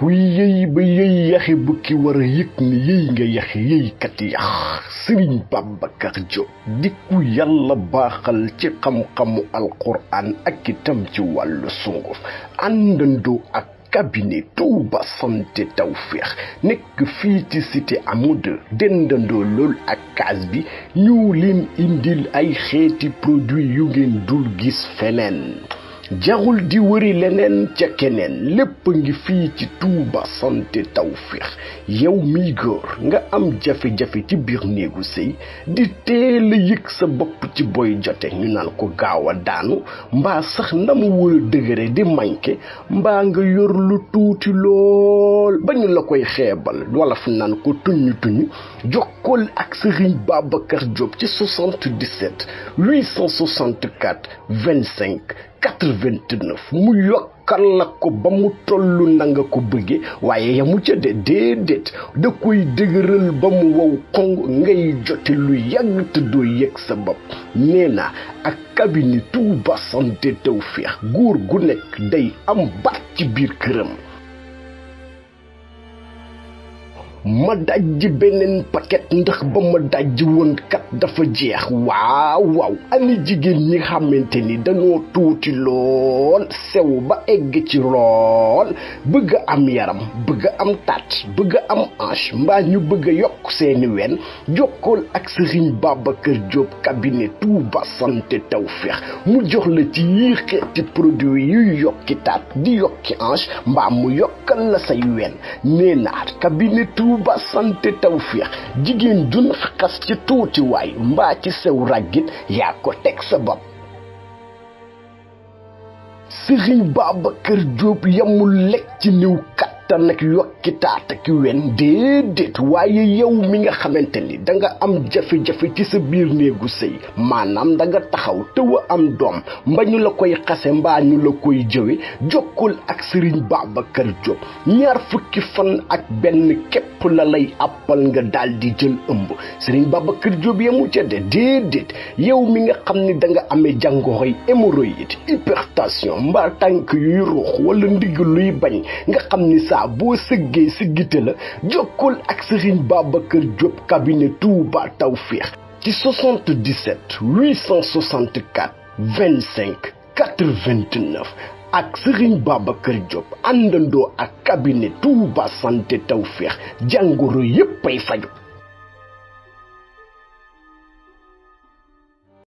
kuy yëy ba yëy yaxi bukki war a yëg ni yëy nga yaxi yëykat yax Sëriñ Babacar Diop di ku yàlla baaxal ci xam-xamu alquran ak itam ci wàllu sunguf àndandoo ak cabinet Touba Santé Tawfekh nekk fii ci cité Amadou dendandoo lool ak kaas bi ñu leen indil ay xeeti produit yu ngeen dul gis feneen jarul di wëri leneen ca keneen lépp ngi fii ci Touba Santé Tawfekh yow miy góor nga am jafe-jafe ci biir néegu sëy di teel a yëg sa bopp ci boy jote ñu naan ko gaaw a daanu mbaa sax ndamu wër dëgëre di manqué mbaa nga yor lu tuuti lool ba ñu la koy xeebal wala fu naan ko tuñu jokkool ak Serigne Babacar Diop ci 77 864 25 89 mu yokkal la ko ba mu tollu na nga ko bëgge waaye yamu ca déedéet da koy dëgëral ba mu wow kong ngay jote lu yàgg te doo yëg sa bopp nee na ak cabinet Touba Santé Tawfekh góor gu nekk day am baat ci biir këram ma dajji beneen paquet ndax ba ma dajji woon kat dafa jeex waaw ani jigéen ñi xamante ni dañoo tuuti lool sew ba egg ci lool bëgg am yaram bëgg am tat bëgg am hanche mbaa ñu bëgg yokk seeni wen jokkool ak Serigne Babacar Diop cabinet Touba Santé Tawfekh mu jox la ci yi xeeti produit yuy yokki tat di yokki hanche mbaa mu yokkal la say wen nee naa cabinet Touba Santé Tawfekh jigéen dun xas ci tuuti waay mbaa ci sew ràggit yaa ko teg sa bopp Serigne Babacar Diop yamul lekk ci niw kattan ak yokki taat ak wen déedéet waaye yow mi nga xamante ni danga am jafe-jafe ci sa biir néegu sëy maanaam danga taxaw tëw a am doom mba ñu la koy xase mbaa ñu la koy jëwe jokkul ak Serigne Babacar Diop 20 fan ak benn képp la lay appal nga daal di jël ëmb Serigne Babacar Diop yamu ca déedéet yow mi nga xam ni danga amee jàngoroy hémorroïde hypertension mbaa tànk yuy ruux wala ndigg luy bañ nga xam ni saa boo sëggee siggite la jokkul ak Serigne Babacar Diop cabinet Touba Tawfekh ci 77 864 25 89 ak Serigne Babacar Diop àndandoo ak cabinet Touba Santé Tawfekh jàngoro yépp ay faju